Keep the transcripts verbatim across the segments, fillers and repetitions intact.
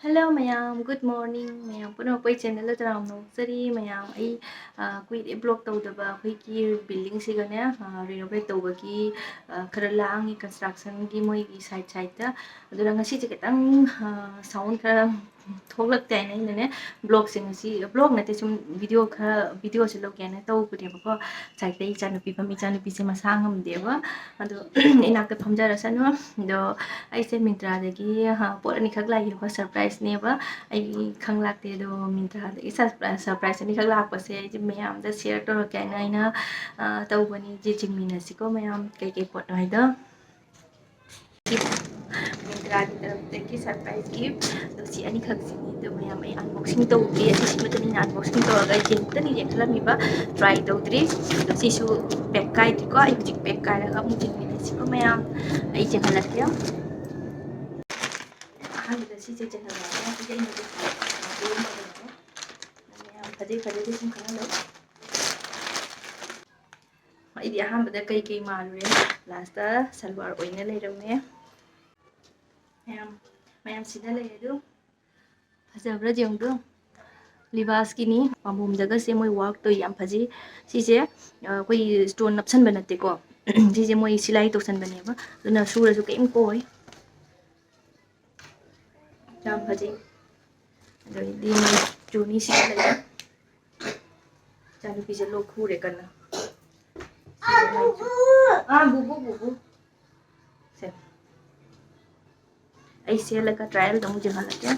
Hello ꯃꯌꯥꯝ, good morning꯫ ꯃꯌꯥꯝ ꯄꯨꯝꯅꯃꯛꯄꯨ ꯑꯩ channelꯗ ꯇꯔꯥꯝꯅ ꯑꯣꯛꯆꯔꯤ꯫ ꯃꯌꯥꯝ, ꯑꯩ, ꯑ, ꯀꯨꯏꯔꯦ vlog ꯇꯧꯗꯕ꯫ ꯑꯩꯈꯣꯏꯒꯤ buildingꯁꯤꯒꯅꯦ, ꯑ, renovate ꯇꯧꯕꯒꯤ, ꯑ, ꯈꯔ ꯂꯥꯡꯉꯤ, constructionꯒꯤ ꯃꯣꯏꯒꯤ side sideꯇ꯫ ꯑꯗꯨꯅ ꯉꯁꯤꯁꯦ ꯈꯤꯇꯪ, ꯑ, sound ꯈꯔ ꯊꯣꯛꯂꯛꯇꯦ ꯍꯥꯏꯅ ꯑꯩꯅꯅꯦ vlogꯁꯦ ꯉꯁꯤ, vlog ꯅꯠꯇꯦ, ꯁꯨꯝ video ꯈꯔ, videoꯁꯦ ꯂꯧꯒꯦꯅ ꯇꯧꯕꯅꯦꯕꯀꯣ꯫ Sideꯇ ꯏꯆꯥꯅꯨꯄꯤ ꯐꯝ, ꯏꯆꯥꯅꯨꯄꯤꯁꯦ ꯃꯁꯥ ꯉꯝꯗꯦꯕ꯫ ꯑꯗꯣ ꯏꯅꯥꯛꯇ ꯐꯝꯖꯔꯁꯅꯨ꯫ ꯑꯗꯣ ꯑꯩꯁꯦ Myntraꯗꯒꯤ, ꯑ, ꯄꯣꯠ ꯑꯅꯤꯈꯛ ꯂꯥꯛꯏꯕꯀꯣ, surpriseꯅꯦꯕ꯫ ꯑꯩ ꯈꯪ ꯂꯥꯛꯇꯦ, ꯑꯗꯣ Myntraꯗꯒꯤ surprise, surprise ꯑꯅꯤꯈꯛ ꯂꯥꯛꯄꯁꯦ ꯑꯩꯁꯦ ꯃꯌꯥꯝꯗ share ꯇꯧꯔꯛꯀꯦ ꯍꯥꯏꯅ ꯑꯩꯅ, ꯑ, ꯇꯧꯕꯅꯤ꯫ ꯁꯤ ꯌꯦꯡꯃꯤꯟꯅꯁꯤꯀꯣ ꯃꯌꯥꯝ, ꯀꯩꯀꯩ ꯄꯣꯠꯅꯣ ꯍꯥꯏꯗꯣ꯫ Myntraꯒꯤ ꯇꯔꯞꯇꯒꯤ surprise gift꯫ ꯑꯗꯣ ꯁꯤ ꯑꯅꯤꯈꯛꯁꯤꯅꯤ꯫ ꯑꯗꯣ ꯃꯌꯥꯝ, ꯑꯩ unboxing ꯇꯧꯗ꯭ꯔꯤ꯫ ꯑꯅꯤꯁꯤꯃꯇꯅꯤ ꯑꯩꯅ unboxing ꯇꯧꯔꯒ ꯑꯩꯁꯦ ꯑꯃꯨꯛꯇꯅꯤ ꯌꯦꯡꯈꯠꯂꯝꯃꯤꯕ, try ꯇꯧꯗ꯭ꯔꯤ꯫ ꯑꯗꯣ ꯁꯤꯁꯨ pack ꯀꯥꯏꯗ꯭ꯔꯤꯀꯣ꯫ ꯑꯩ ꯍꯧꯖꯤꯛ pack ꯀꯥꯏꯔꯒ ꯑꯃꯨꯛ ꯌꯦꯡꯃꯤꯟꯅꯁꯤꯀꯣ ꯃꯌꯥꯝ꯫ ꯑꯩ ꯆꯦꯟꯍꯜꯂꯛꯀꯦ꯫ ꯑꯍꯥꯟꯕꯗ ꯁꯤꯁꯦ ꯆꯦꯟꯍꯜꯂꯛꯑꯒꯦ꯫ ꯁꯤꯁꯦ ꯑꯩꯅ ꯍꯧꯖꯤꯛ ꯌꯣꯝꯃꯕꯅꯦ꯫ ꯃꯌꯥꯝ ꯐꯖꯩ ꯐꯖꯗꯦ ꯁꯨꯝ ꯈꯪꯍꯜꯂꯣ꯫ ꯑꯩꯗꯤ ꯑꯍꯥꯟꯕꯗ ꯀꯩ ꯀꯩ ꯃꯥꯜꯂꯨꯔꯦ, lastꯇ ꯁꯜꯋꯥꯔ ꯑꯣꯏꯅ ꯂꯩꯔꯝꯃꯦ꯫ ꯃꯌꯥꯝ, ꯃꯌꯥꯝ ꯁꯤꯗ ꯂꯩꯔꯦ ꯑꯗꯨ꯫ ꯐꯖꯕ꯭ꯔꯥ ꯌꯦꯡꯉꯨꯗꯨ꯫ Levi'sꯀꯤꯅꯤ꯫ ꯄꯥꯝꯕꯣꯝꯗꯒꯁꯦ ꯃꯣꯏ work ꯇꯧꯏ, ꯌꯥꯝ ꯐꯖꯩ꯫ ꯁꯤꯁꯦ, ꯑ, ꯑꯩꯈꯣꯏꯒꯤ stone ꯅꯞꯁꯟꯕ ꯅꯠꯇꯦꯀꯣ꯫ ꯁꯤꯁꯦ ꯃꯣꯏ ꯁꯤꯂꯥꯏ ꯇꯧꯁꯟꯕꯅꯦꯕ꯫ ꯑꯗꯨꯅ ꯁꯨꯔꯁꯨ ꯀꯩꯝ ꯀꯣꯏ꯫ ꯌꯥꯝ ꯐꯖꯩ꯫ ꯑꯗꯩꯗꯤ ꯃꯣꯏ ꯆꯨꯅꯤꯁꯤꯁꯨ ꯂꯩꯔꯦ꯫ ꯏꯆꯥꯅꯨꯄꯤꯁꯦ ꯂꯣꯛ ꯈꯨꯔꯦ ꯀꯟꯅ꯫ ꯑꯥ, ꯕꯨꯕꯨ, ꯕꯨꯕꯨ꯫ ꯁꯦ꯫ ꯑꯩ ꯁꯦꯠꯂꯒ trialꯗ ꯑꯃꯨꯛ ꯌꯦꯡꯍꯜꯂꯛꯀꯦ꯫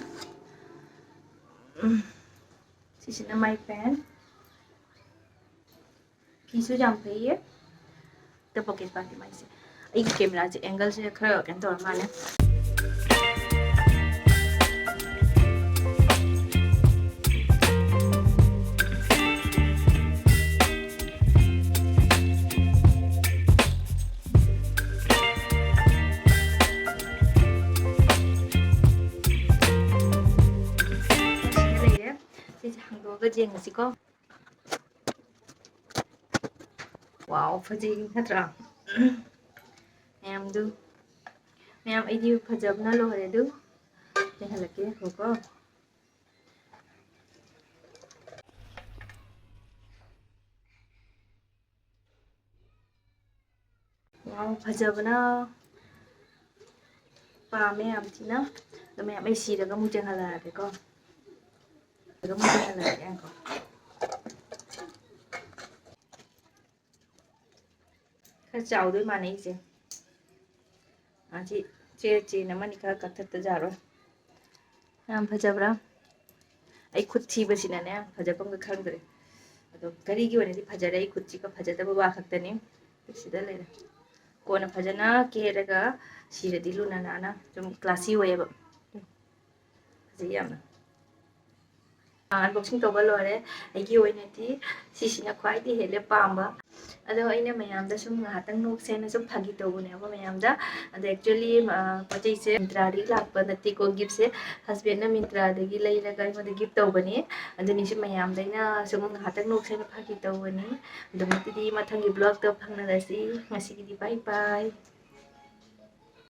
ꯎꯝ꯫ ꯁꯤꯁꯤꯅ my pant꯫ ꯐꯤꯁꯨ ꯌꯥꯝ ꯐꯩꯌꯦ꯫ ꯇ pocket party ꯃꯥꯏꯁꯦ꯫ ꯑꯩꯒꯤ cameraꯁꯦ angleꯁꯦ ꯈꯔ ꯀꯩꯅꯣ ꯇꯧꯔ ꯃꯥꯜꯂꯦ꯫ ꯁꯤꯗ ꯂꯩꯔꯦ꯫ ꯁꯤꯁꯦ ꯍꯥꯡꯗꯣꯛꯑꯒ ꯌꯦꯡꯉꯁꯤꯀꯣ꯫ Wow, ꯐꯖꯩ ꯅꯠꯇ꯭ꯔꯥ? ꯃꯌꯥꯝꯗꯨ, ꯃꯌꯥꯝ, ꯑꯩꯗꯤ ꯐꯖꯕꯅ ꯂꯣꯏꯔꯦ ꯑꯗꯨ꯫ ꯌꯦꯡꯍꯜꯂꯛꯀꯦ, ꯉꯥꯏꯈꯣꯀꯣ꯫ ꯋꯥꯎ, ꯐꯖꯕꯅ ꯄꯥꯝꯃꯦ ꯌꯥꯝ ꯊꯤꯅ꯫ ꯑꯗꯣ ꯃꯌꯥꯝ ꯑꯩ ꯁꯤꯔꯒ ꯑꯃꯨꯛ ꯆꯦꯟꯍꯜꯂꯛꯑꯒꯦꯀꯣ꯫ ꯁꯤꯔꯒ ꯑꯃꯨꯛ ꯆꯦꯟꯍꯜꯂꯛꯑꯒꯦ, ꯉꯥꯏꯈꯣ꯫ ꯈꯔ ꯆꯥꯎꯗꯣꯏ ꯃꯥꯟꯅꯩ ꯏꯆꯦ꯫ ꯑꯁꯤ ꯆꯦ, ꯆꯦꯟ ꯑꯃꯅꯤ ꯈꯔ ꯀꯛꯊꯠꯇ ꯌꯥꯔꯣꯏ꯫ ꯌꯥꯝ ꯐꯖꯕ꯭ꯔꯥ? ꯑꯩ ꯈꯨꯠ ꯊꯤꯕꯁꯤꯅꯅꯦ ꯐꯖꯐꯝꯒ ꯈꯪꯗ꯭ꯔꯦ꯫ ꯑꯗꯣ ꯘꯔꯤꯒꯤ ꯑꯣꯏꯅꯗꯤ ꯐꯖꯔꯦ, ꯑꯩ ꯈꯨꯠꯁꯤꯒ ꯐꯖꯗꯕ ꯋꯥ ꯈꯛꯇꯅꯤ꯫ ꯁꯤꯗ ꯂꯩꯔꯦ꯫ ꯀꯣꯟꯅ ꯐꯖꯅ ꯀꯦꯔꯒ ꯁꯤꯔꯗꯤ ꯂꯨꯅ ꯅꯥꯟꯅ ꯁꯨꯝ classy ꯑꯣꯏꯌꯦꯕ꯫ ꯐꯖꯩ ꯌꯥꯝꯅ꯫ ꯑꯟꯕꯣꯛꯁꯤꯡ ꯇꯧꯕ ꯂꯣꯏꯔꯦ꯫ ꯑꯩꯒꯤ ꯑꯣꯏꯅꯗꯤ ꯁꯤꯁꯤꯅ ꯈ꯭ꯋꯥꯏꯗꯒꯤ ꯍꯦꯜꯂꯦ ꯄꯥꯝꯕ꯫ ꯑꯗꯣ ꯑꯩꯅ ꯃꯌꯥꯝꯗ ꯁꯨꯝ ꯉꯥꯏꯍꯥꯛꯇꯪ ꯅꯣꯛꯁꯦꯅ ꯁꯨꯝ ꯐꯥꯒꯤ ꯇꯧꯕꯅꯦꯕ ꯃꯌꯥꯝꯗ꯫ ꯑꯗꯣ actually, ꯑ, ꯄꯣꯠ ꯆꯩꯁꯦ Myntraꯗꯒꯤ ꯂꯥꯛꯄ ꯅꯠꯇꯦꯀꯣ, giftꯁꯦ husbandꯅ Myntraꯗꯒꯤ ꯂꯩꯔꯒ ꯑꯩꯉꯣꯟꯗ gift ꯇꯧꯕꯅꯦ꯫ ꯑꯗꯨꯅꯤꯁꯨ ꯃꯌꯥꯝꯗ ꯑꯩꯅ ꯁꯨꯝ ꯉꯥꯏꯍꯥꯛꯇꯪ ꯅꯣꯛꯁꯦꯅ ꯐꯥꯒꯤ ꯇꯧꯕꯅꯤ꯫ ꯑꯗꯨꯃꯛꯇꯗꯤ ꯃꯊꯪꯒꯤ vlogꯇ ꯐꯪꯅꯔꯁꯤ꯫ ꯉꯁꯤꯒꯤꯗꯤ bye bye꯫